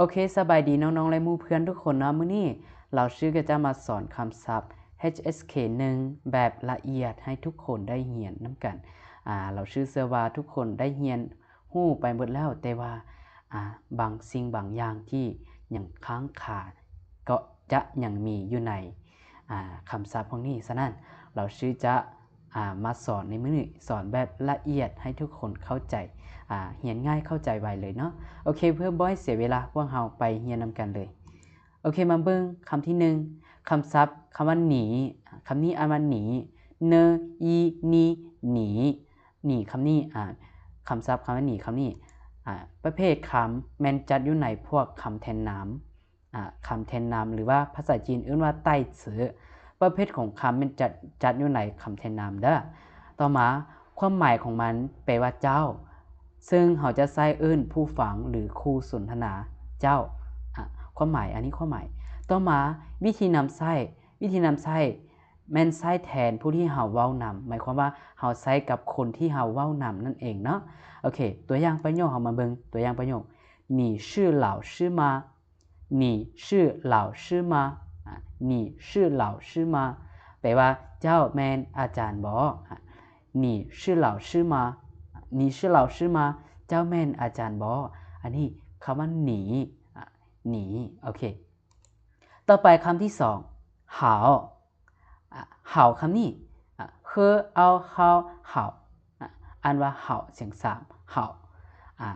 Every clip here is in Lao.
ໂອເຄ ສະບາຍດີນ້ອງໆ ແລະ ໝູ່ເພື່ອນທຸກຄົນເນາະ. ມື້ນີ້ລາວຊື່ກໍຈະມາສອນຄຳສັບ ເອັດເອັສເຄ ໜຶ່ງ ແບບລະອຽດໃຫ້ທຸກຄົນໄດ້ຮຽນນຳກັນ. ອາ ລາວຊື່ເຊື່ອວ່າທຸກຄົນໄດ້ຮຽນຮູ້ໄປໝົດແລ້ວ, ແຕ່ວ່າ ອາ ບາງສິ່ງບາງຢ່າງທີ່ຍັງຄ້າງຄາ ກໍຈະຍັງມີຢູ່ໃນ ອາ ຄຳສັບພວກນີ້. ສະນັ້ນ ລາວຊື່ຈະ ອາ ມາສອນໃນມື້ນີ້ ສອນແບບລະອຽດໃຫ້ທຸກຄົນເຂົ້າໃຈ ອາ ຮຽນງ່າຍເຂົ້າໃຈໄວເລີຍເນາະ. ໂອເຄ ເພື່ອບໍ່ໃຫ້ເສຍເວລາ ພວກເຮົາໄປຮຽນນຳກັນເລີຍ. ໂອເຄ ມາເບິ່ງຄຳທີໜຶ່ງ ຄຳສັບຄຳວ່າໜີ. ຄຳນີ້ອ່ານວ່າໜີ ເນີ ອີ ນີ ໜີ. ໜີຄຳນີ້ ອາ ຄຳສັບຄຳວ່າໜີຄຳນີ້ ອາ ປະເພດຄຳແມ່ນຈັດຢູ່ໃນພວກຄຳແທນນາມ ອາ ຄຳແທນນາມ ຫຼືວ່າພາສາຈີນເອີ້ນວ່າ ໄຕ້ເຊີ. ປະເພດຂອງຄຳແມ່ນຈັດ ຈັດຢູ່ໃນຄຳແທນນາມເດີ້. ຕໍ່ມາ ຄວາມໝາຍຂອງມັນແປວ່າເຈົ້າ, ເຊິ່ງເຮົາຈະໃຊ້ເອີ້ນຜູ້ຟັງ ຫຼື ຄູ່ສົນທະນາເຈົ້າ. ອາ ຄວາມໝາຍ ອັນນີ້ຄວາມໝາຍ. ຕໍ່ມາ ວິທີນຳໃຊ້ ວິທີນຳໃຊ້ແມ່ນໃຊ້ແທນຜູ້ທີ່ເຮົາເວົ້ານຳ, ໝາຍຄວາມວ່າເຮົາໃຊ້ກັບຄົນທີ່ເຮົາເວົ້ານຳນັ້ນເອງເນາະ. ໂອເຄ ຕົວຢ່າງປະໂຫຍກ ເຮົາມາເບິ່ງຕົວຢ່າງປະໂຫຍກ ໜີຊື່ລາວຊື່ມາ ໜີຊື່ລາວຊື່ມາ ອາ ໜີຊື່ລາວຊື່ມາ ແປວ່າ ເຈົ້າແມ່ນອາຈານບໍ? ອາ ໜີຊື່ລາວຊື່ມາ ໜີຊື່ລາວຊື່ມາ ເຈົ້າແມ່ນອາຈານບໍ? ອັນນີ້ຄຳວ່າໜີ ອາ ໜີ. ໂອເຄ ຕໍ່ໄປຄຳທີສອງ ຫາວ. ອາ ຫາວຄຳນີ້ ອາ ເຮີ ເອົາ ເຮົາ ຫາວ ອາ ອ່ານວ່າຫາວ ສຽງສາມ ຫາວ. ອາ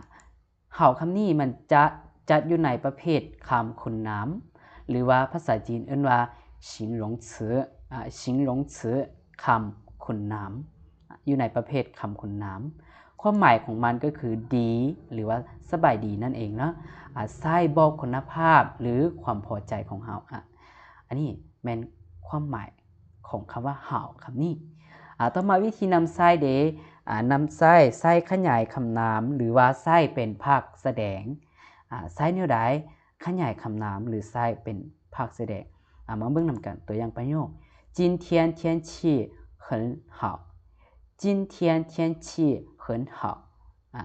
ຫາວຄຳນີ້ມັນຈະຈັດຢູ່ໃນປະເພດຄຳຄຸນນາມ ຫຼືວ່າພາສາຈີນເອີ້ນວ່າ 形容词 ອາ 形容词 ຄຳຄຸນນາມ ຢູ່ໃນປະເພດຄຳຄຸນນາມ. ຄວາມໝາຍຂອງມັນກໍຄືດີ ຫຼືວ່າສະບາຍດີນັ້ນເອງເນາະ. ອາ ໃຊ້ບອກຄຸນນະພາບ ຫຼື ຄວາມພໍໃຈຂອງເຮົາ. ອາ ອັນນີ້ແມ່ນຄວາມໝາຍຂອງຄຳວ່າຫາວຄຳນີ້. ອາ ຕໍ່ມາວິທີນຳໃຊ້ເດ ອາ ນຳໃຊ້ ໃຊ້ຂະຫຍາຍຄຳນາມ ຫຼືວ່າໃຊ້ເປັນພາກສະແດງ. ອາ ໃຊ້ແນວໃດ? ຂະຫຍາຍຄຳນາມ ຫຼື ໃຊ້ເປັນພາກສະແດງ. ອາ ມາເບິ່ງນຳກັນ ຕົວຢ່າງປະໂຫຍກ 今天天气很好 今天天气很好 ອາ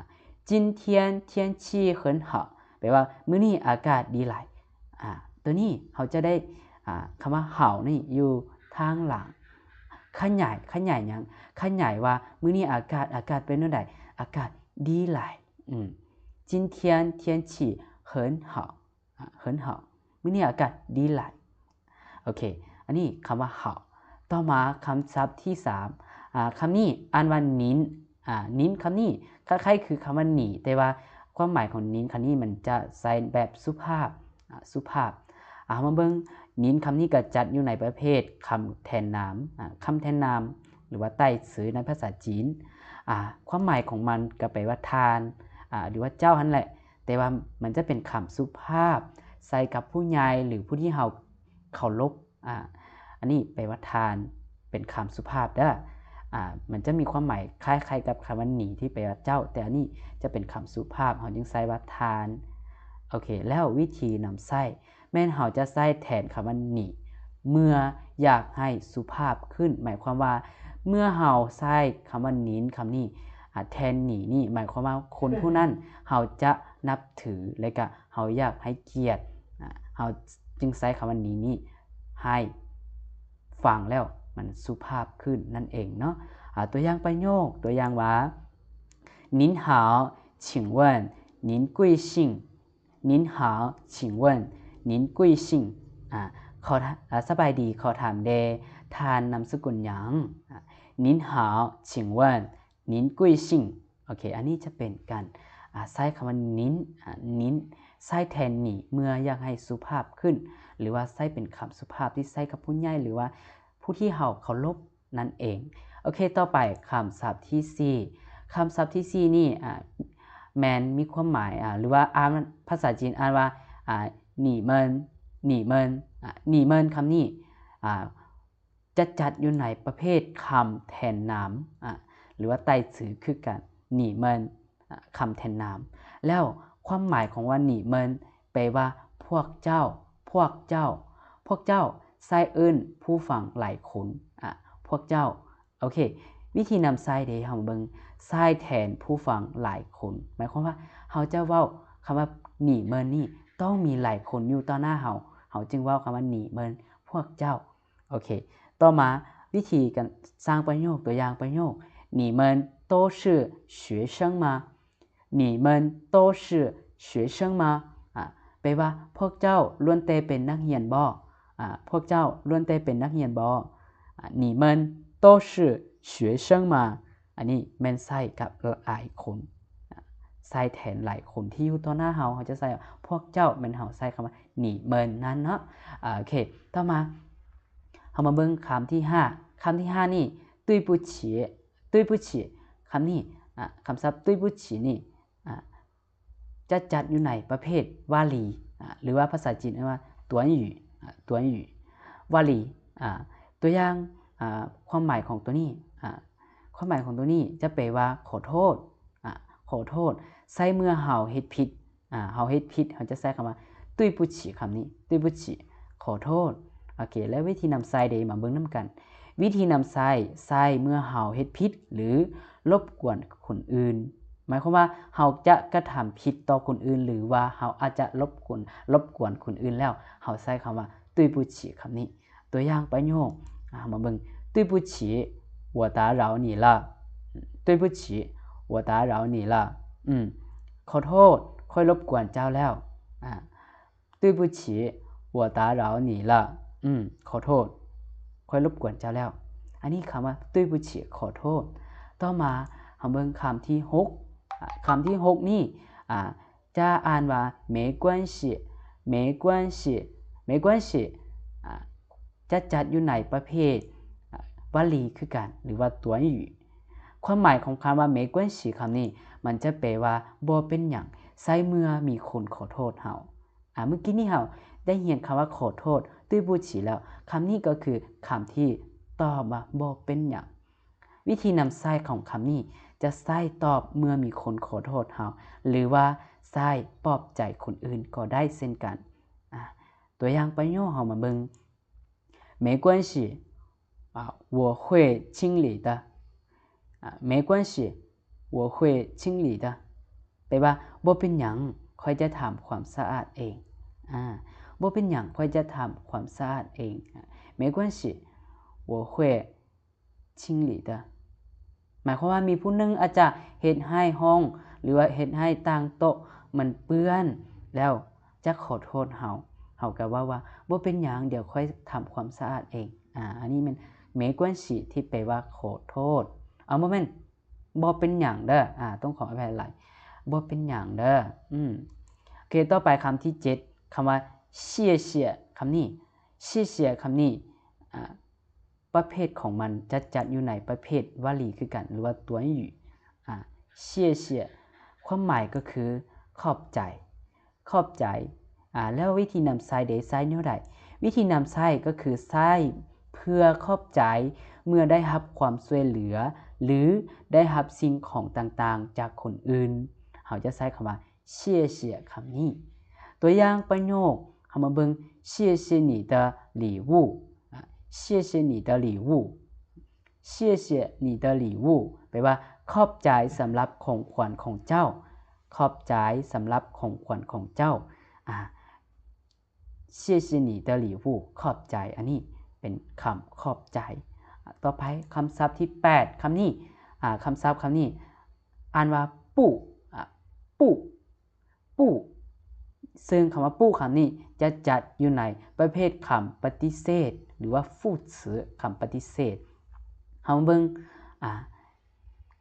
今天天气很好 ແປວ່າມື້ນີ້ອາກາດດີຫຼາຍ. ອາ ໂຕນີ້ເຮົາຈະໄດ້ ອາ ຄຳວ່າຫາວນີ້ຢູ່ທາງຫຼັງ ຂະຫຍາຍ ຂະຫຍາຍຫຍັງ? ຂະຫຍາຍວ່າມື້ນີ້ອາກາດ ອາກາດເປັນແນວໃດ? ອາກາດດີຫຼາຍ. ອືມ 今天天气很好 ອາ 很好 ມື້ນີ້ອາກາດດີຫຼາຍ. ໂອເຄ ອັນນີ້ຄຳວ່າຫາວ. ຕໍ່ມາຄຳສັບທີສາມ ອາ ຄຳນີ້ອ່ານວ່າໜິນ. ອາ ໜິນຄຳນີ້ຄ້າຍໆຄືຄຳວ່າໜີ ແຕ່ວ່າຄວາມໝາຍຂອງໜິນຄຳນີ້ມັນຈະໃຊ້ແບບສຸພາບ ອາ ສຸພາບ. ອາ ເຮົາມາເບິ່ງ ໜິນຄຳນີ້ກໍຈັດຢູ່ໃນປະເພດຄຳແທນນາມ ອາ ຄຳແທນນາມ ຫຼືວ່າໄຕ້ຊື່ໃນພາສາຈີນ. ອາ ຄວາມໝາຍຂອງມັນກໍແປວ່າທ່ານ ອາ ຫຼືວ່າເຈົ້າຫັ້ນແຫຼະ ແຕ່ວ່າມັນຈະເປັນຄຳສຸພາບ ໃຊ້ກັບຜູ້ໃຫຍ່ ຫຼື ຜູ້ທີ່ເຮົາເຄົາລົບ. ອາ ອັນນີ້ແປວ່າທ່ານ ເປັນຄຳສຸພາບເດີ້. ອາ ມັນຈະມີຄວາມໝາຍຄ້າຍໆກັບຄຳວ່າໜີ ທີ່ແປວ່າເຈົ້າ, ແຕ່ອັນນີ້ຈະເປັນຄຳສຸພາບ, ເຮົາຈຶ່ງໃຊ້ວ່າທ່ານ. ໂອເຄ, ແລ້ວວິທີນຳໃຊ້ ແມ່ນເຮົາຈະໃຊ້ແທນຄຳວ່າໜີ ເມື່ອຢາກໃຫ້ສຸພາບຂຶ້ນ. ໝາຍຄວາມວ່າ ເມື່ອເຮົາໃຊ້ຄຳວ່າໜິນຄຳນີ້ ອາ ແທນໜີນີ້ ໝາຍຄວາມວ່າຄົນຜູ້ນັ້ນເຮົາຈະນັບຖື ແລະກະເຮົາຢາກໃຫ້ກຽດ ອາ ເຮົາຈຶ່ງໃຊ້ຄຳວ່າໜີນີ້ໃຫ້ຟັງແລ້ວມັນສຸພາບຂຶ້ນນັ້ນເອງເນາະ. ອາ ຕົວຢ່າງປະໂຫຍກ ຕົວຢ່າງວ່າ 您好，请问您贵姓？ 您好，请问您贵姓？ ອາ ຂໍ ອາ ສະບາຍດີ ຂໍຖາມແດ່ ທ່ານນາມສະກຸນຫຍັງ? ອາ 您好，请问您贵姓？ ໂອເຄ ອັນນີ້ຈະເປັນການ ອາ ໃຊ້ຄຳວ່າ 您 ອາ 您 ໃຊ້ແທນໜີ ເມື່ອຢາກໃຫ້ສຸພາບຂຶ້ນ ຫຼືວ່າໃຊ້ເປັນຄຳສຸພາບທີ່ໃຊ້ກັບຜູ້ໃຫຍ່ ຫຼືວ່າຜູ້ທີ່ເຮົາເຄົາລົບ ນັ້ນເອງ. ໂອເຄ ຕໍ່ໄປຄຳສັບທີສີ່ ຄຳສັບທີສີ່ນີ້ ອາ ແມ່ນມີຄວາມໝາຍ ອາ ຫຼືວ່າອ່ານ ພາສາຈີນອ່ານວ່າ ອາ ໜີເມີນ ໜີເມີນ ອາ ໜີເມີນ ຄຳນີ້ ອາ ຈະຈັດຢູ່ໃນປະເພດຄຳແທນນາມ ອາ ຫຼືວ່າໄຕ້ຊື່ຄືກັນ ໜີເມີນ ອາ ຄຳແທນນາມ. ແລ້ວຄວາມໝາຍຂອງວ່າໜີເມີນ ແປວ່າພວກເຈົ້າ ພວກເຈົ້າ ພວກເຈົ້າ ໃຊ້ເອີ້ນຜູ້ຟັງຫຼາຍຄົນ ອາ ພວກເຈົ້າ. ໂອເຄ ວິທີນຳໃຊ້ເດ ເຮົາມາເບິ່ງ ໃຊ້ແທນຜູ້ຟັງຫຼາຍຄົນ ໝາຍຄວາມວ່າເຮົາຈະເວົ້າຄຳວ່າໜີເມີນນີ້ ຕ້ອງມີຫຼາຍຄົນຢູ່ຕໍ່ໜ້າເຮົາ ເຮົາຈຶ່ງເວົ້າຄຳວ່າ 你们 ພວກເຈົ້າ. ໂອເຄ ຕໍ່ມາວິທີການສ້າງປະໂຫຍກ ຕົວຢ່າງປະໂຫຍກ 你们都是学生吗 你们都是学生吗 ອາ ແປວ່າ ພວກເຈົ້າລ້ວນແຕ່ເປັນນັກຮຽນບໍ ອາ ພວກເຈົ້າລ້ວນແຕ່ເປັນນັກຮຽນບໍ ອາ 你们都是学生吗 ອັນນີ້ແມ່ນໃຊ້ກັບຫຼາຍຄົນ ໃຊ້ແທນຫຼາຍຄົນທີ່ຢູ່ຕໍ່ໜ້າເຮົາ ເຮົາຈະໃຊ້ວ່າ ພວກເຈົ້າ ແມ່ນເຮົາໃຊ້ຄຳວ່າ 你们 ນັ້ນເນາະ. ອາ ໂອເຄ ຕໍ່ມາເຮົາມາເບິ່ງຄຳທີຫ້າ ຄຳທີຫ້ານີ້ 对不起 对不起 ຄຳນີ້ ອາ ຄຳສັບ 对不起 ນີ້ ອາ ຈະຈັດຢູ່ໃນປະເພດວາລີ ອາ ຫຼືວ່າພາສາຈີນເອີ້ນວ່າ 短语 ອາ 短语 ວາລີ ອາ ຕົວຢ່າງ ອາ ຄວາມໝາຍຂອງຕົວນີ້ ອາ ຄວາມໝາຍຂອງຕົວນີ້ຈະແປວ່າ ຂໍໂທດ ອາ ຂໍໂທດ ໃຊ້ເມື່ອເຮົາເຮັດຜິດ ອາ ເຮົາເຮັດຜິດ ເຮົາຈະໃຊ້ຄຳວ່າ 对不起 ຄຳນີ້ 对不起 ຂໍໂທດ. ໂອເຄ ແລ້ວວິທີນຳໃຊ້ເດ ມາເບິ່ງນຳກັນ. ວິທີນຳໃຊ້ ໃຊ້ເມື່ອເຮົາເຮັດຜິດ ຫຼື ລົບກວນຄົນອື່ນ ໝາຍຄວາມວ່າເຮົາຈະກະທຳຜິດຕໍ່ຄົນອື່ນ ຫຼືວ່າເຮົາອາດຈະລົບກວນ ລົບກວນຄົນອື່ນແລ້ວ ເຮົາໃຊ້ຄຳວ່າ 对不起 ຄຳນີ້. ຕົວຢ່າງປະໂຫຍກ ເຮົາມາເບິ່ງ 对不起 我打扰你了 对不起 我打扰你了 ອືມ ຂໍໂທດ ຂ້ອຍລົບກວນເຈົ້າແລ້ວ ອາ 对不起 我打扰你了 ອືມ ຂໍໂທດ ຂ້ອຍລົບກວນເຈົ້າແລ້ວ. ອັນນີ້ຄຳວ່າ 对不起 ຂໍໂທດ. ຕໍ່ມາເຮົາເບິ່ງຄຳທີຫົກ ອາ ຄຳທີຫົກນີ້ ອາ ຈະອ່ານວ່າ 没关系 没关系 没关系 ອາ ຈະຈັດຢູ່ໃນປະເພດ ອາ ວາລີຄືກັນ ຫຼືວ່າ 短语. ຄວາມໝາຍຂອງຄຳວ່າ 没关系 ຄຳນີ້ ມັນຈະແປວ່າ ບໍ່ເປັນຫຍັງ ໃຊ້ເມື່ອມີຄົນຂໍໂທດເຮົາ. ອາ ມື້ກີ້ນີ້ເຮົາໄດ້ຮຽນຄຳວ່າ ຂໍໂທດ 对不起 ແລ້ວ ຄຳນີ້ກໍຄືຄຳທີ່ຕອບວ່າ ບໍ່ເປັນຫຍັງ. ວິທີນຳໃຊ້ຂອງຄຳນີ້ຈະໃຊ້ຕອບເມື່ອມີຄົນຂໍໂທດເຮົາ ຫຼືວ່າໃຊ້ປອບໃຈຄົນອື່ນກໍໄດ້ເຊັ່ນກັນ. ອາ ຕົວຢ່າງປະໂຫຍກເຮົາມາເບິ່ງ 没关系 ອາ 我会清理的 ອາ 没关系 我会清理的 ແປວ່າ ບໍ່ເປັນຫຍັງ ຂ້ອຍຈະທຳຄວາມສະອາດເອງ ອາ ບໍ່ເປັນຫຍັງ ຂ້ອຍຈະທຳຄວາມສະອາດເອງ 没关系 我会 清理的 ໝາຍຄວາມວ່າມີຜູ້ໜຶ່ງອາດຈະເຮັດໃຫ້ຫ້ອງ ຫຼືວ່າເຮັດໃຫ້ຕ່າງໂຕະມັນເປື້ອນ ແລ້ວຈະຂໍໂທດເຮົາ ເຮົາກໍເວົ້າວ່າ ບໍ່ເປັນຫຍັງ ດຽວຂ້ອຍທຳຄວາມສະອາດເອງ. ອາ ອັນນີ້ແມ່ນ 没关系 ທີ່ແປວ່າຂໍໂທດ ເອົາ ບໍ່ແມ່ນ ບໍ່ເປັນຫຍັງເດີ ອາ ຕ້ອງຂໍອະໄພຫຼາຍ ບໍ່ເປັນຫຍັງເດີ ອືມ ໂອເຄ ຕໍ່ໄປຄຳທີເຈັດ ຄຳວ່າ 谢谢 ຄຳນີ້ 谢谢 ຄຳນີ້ ອາ ປະເພດຂອງມັນຈະຈັດຢູ່ໃນປະເພດວາລີຄືກັນ ຫຼືວ່າ 短语 ອາ 谢谢 ຄວາມໝາຍກໍຄື ຂອບໃຈ ຂອບໃຈ ອາ ແລ້ວວິທີນຳໃຊ້ເດ ໃຊ້ແນວໃດ? ວິທີນຳໃຊ້ກໍຄືໃຊ້ເພື່ອຂອບໃຈເມື່ອໄດ້ຮັບຄວາມຊ່ວຍເຫຼືອ ຫຼື ໄດ້ຮັບສິ່ງຂອງຕ່າງໆຈາກຄົນອື່ນ ເຮົາຈະໃຊ້ຄຳວ່າ 谢谢 ຄຳນີ້. ຕົວຢ່າງປະໂຫຍກ ເຮົາມາເບິ່ງ 谢谢你的礼物 ອາ 谢谢你的礼物 谢谢你的礼物 ແປວ່າ ຂອບໃຈສຳລັບຂອງຂວັນຂອງເຈົ້າ ຂອບໃຈສຳລັບຂອງຂວັນຂອງເຈົ້າ ອາ 谢谢你的礼物 ຂອບໃຈ ອັນນີ້ເປັນຄຳຂອບໃຈ. ອາ ຕໍ່ໄປຄຳສັບທີແປດ ຄຳນີ້ ອາ ຄຳສັບຄຳນີ້ອ່ານວ່າ 不 ອາ 不 不 ເຊິ່ງຄຳວ່າ 不 ຄຳນີ້ຈະຈັດຢູ່ໃນປະເພດຄຳປະຕິເສດ ຫຼືວ່າ 副词 ຄຳປະຕິເສດ. ເຮົາເບິ່ງ ອາ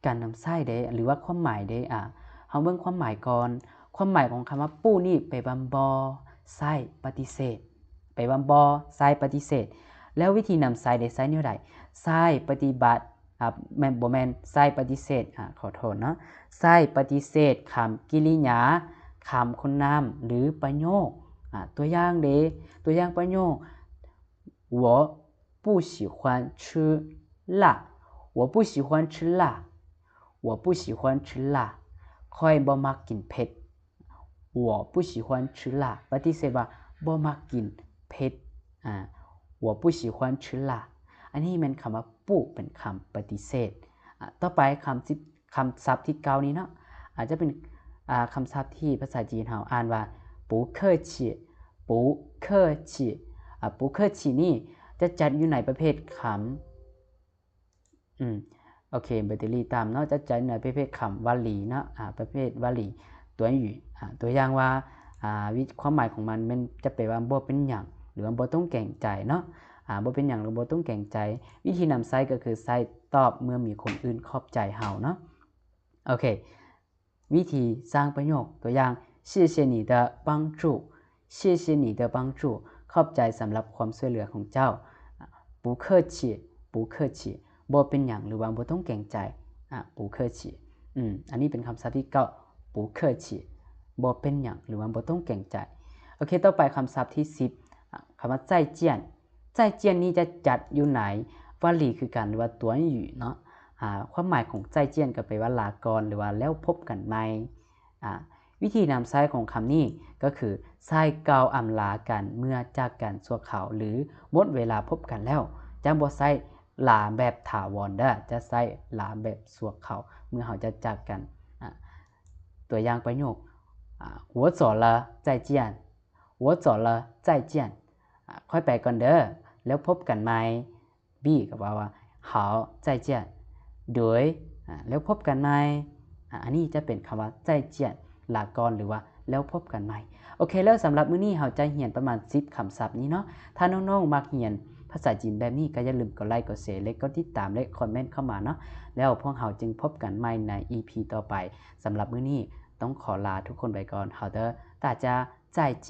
ການນຳໃຊ້ເດ້ ຫຼືວ່າຄວາມໝາຍເດ້ ອາ ເຮົາເບິ່ງຄວາມໝາຍກ່ອນ. ຄວາມໝາຍຂອງຄຳວ່າ 不 ນີ້ແປວ່າບໍ່ ໃຊ້ປະຕິເສດ ແປວ່າບໍ່ ໃຊ້ປະຕິເສດ. ແລ້ວວິທີນຳໃຊ້ເດ້ ໃຊ້ແນວໃດ? ໃຊ້ປະຕິບັດ ອາ ແມ່ນ ບໍ່ແມ່ນໃຊ້ປະຕິເສດ ອາ ຂໍໂທດເນາະ ໃຊ້ປະຕິເສດຄຳກິລິຍາ, ຄຳໂຄນນາມ ຫຼື ປະໂຫຍກ. ອາ ຕົວຢ່າງເດ້ ຕົວຢ່າງປະໂຫຍກ 我不喜欢吃辣 我不喜欢吃辣 我不喜欢吃辣 ຂ້ອຍບໍ່ມັກກິນເຜັດ 我不喜欢吃辣 ປະຕິເສດວ່າບໍ່ມັກກິນເຜັດ ອາ 我不喜欢吃辣 ອັນນີ້ແມ່ນຄຳວ່າ 不 ເປັນຄຳປະຕິເສດ. ອາ ຕໍ່ໄປຄຳສິບ ຄຳສັບທີເກົ້ານີ້ເນາະ ອາດຈະເປັນ ອາ ຄຳສັບທີ່ພາສາຈີນເຮົາອ່ານວ່າ不客气 不客气 ອາ 不客气 ນີ້ຈະຈັດຢູ່ໃນປະເພດຄຳ ອືມ ໂອເຄ ແບັດເຕີຣີຕ່ຳເນາະ ຈະຈັດຢູ່ໃນປະເພດຄຳວະລີເນາະ ອາ ປະເພດວະລີ 短语 ອາ ຕົວຢ່າງວ່າ ອາ ຄວາມໝາຍຂອງມັນແມ່ນຈະແປວ່າບໍ່ເປັນຫຍັງ ຫຼືວ່າບໍ່ຕ້ອງເກງໃຈເນາະ ອາ ບໍ່ເປັນຫຍັງ ຫຼືບໍ່ຕ້ອງເກງໃຈ ວິທີນຳໃຊ້ກໍຄືໃຊ້ຕອບເມື່ອມີຄົນອື່ນຂອບໃຈເຮົາເນາະ ໂອເຄ ວິທີສ້າງປະໂຫຍກ ຕົວຢ່າງ 谢谢你的帮助 谢谢你的帮助 ຂອບໃຈສຳລັບຄວາມຊ່ວຍເຫຼືອຂອງເຈົ້າ 不客气 不客气 ບໍ່ເປັນຫຍັງ ຫຼືວ່າບໍ່ຕ້ອງເກງໃຈ 不客气 ອືມ ອັນນີ້ເປັນຄຳສັບທີເກົ້າ 不客气 ບໍ່ເປັນຫຍັງ ຫຼືວ່າບໍ່ຕ້ອງເກງໃຈ ໂອເຄ ຕໍ່ໄປຄຳສັບທີສິບ ຄຳວ່າ 再见 再见 ນີ້ຈະຈັດຢູ່ໃນວະລີຄືກັນ ຫຼືວ່າ 短语 ເນາະ ອາ ຄວາມໝາຍຂອງ 再见 ກໍແປວ່າ ລາກ່ອນ ຫຼືວ່າ ແລ້ວພົບກັນໃໝ່ ອາ ວິທີນຳໃຊ້ຂອງຄຳນີ້ກໍຄືໃຊ້ກ່າວອຳລາກັນເມື່ອຈາກກັນຊົ່ວຄາວ ຫຼື ໝົດເວລາພົບກັນແລ້ວ ຈະບໍ່ໃຊ້ລາແບບຖາວອນເດີ້ ຈະໃຊ້ລາແບບຊົ່ວຄາວ ເມື່ອເຮົາຈະຈາກກັນ ອາ ຕົວຢ່າງປະໂຫຍກ ອາ 我走了 再见 我走了 再见 ອາ ຂ້ອຍໄປກ່ອນເດີ້ ແລ້ວພົບກັນໃໝ່ B ກໍເວົ້າວ່າ 好 再见 ໂດຍ ອາ ແລ້ວພົບກັນໃໝ່ ອາ ອັນນີ້ຈະເປັນຄຳວ່າ 再见 ລາກ່ອນ ຫຼືວ່າ ແລ້ວພົບກັນໃໝ່ ໂອເຄ ແລ້ວສຳລັບມື້ນີ້ເຮົາຈະຮຽນປະມານສິບຄຳສັບນີ້ເນາະ ຖ້ານ້ອງໆມັກຮຽນພາສາຈີນແບບນີ້ ກໍຢ່າລືມກົດໄລ ກົດແຊ ແລະ ກົດຕິດຕາມ ແລະ ຄອມເມັນເຂົ້າມາເນາະ ແລ້ວພວກເຮົາຈຶ່ງພົບກັນໃໝ່ໃນ ອີພີ ຕໍ່ໄປ ສຳລັບມື້ນີ້ຕ້ອງຂໍລາທຸກຄົນໄປກ່ອນ 好的 大家再见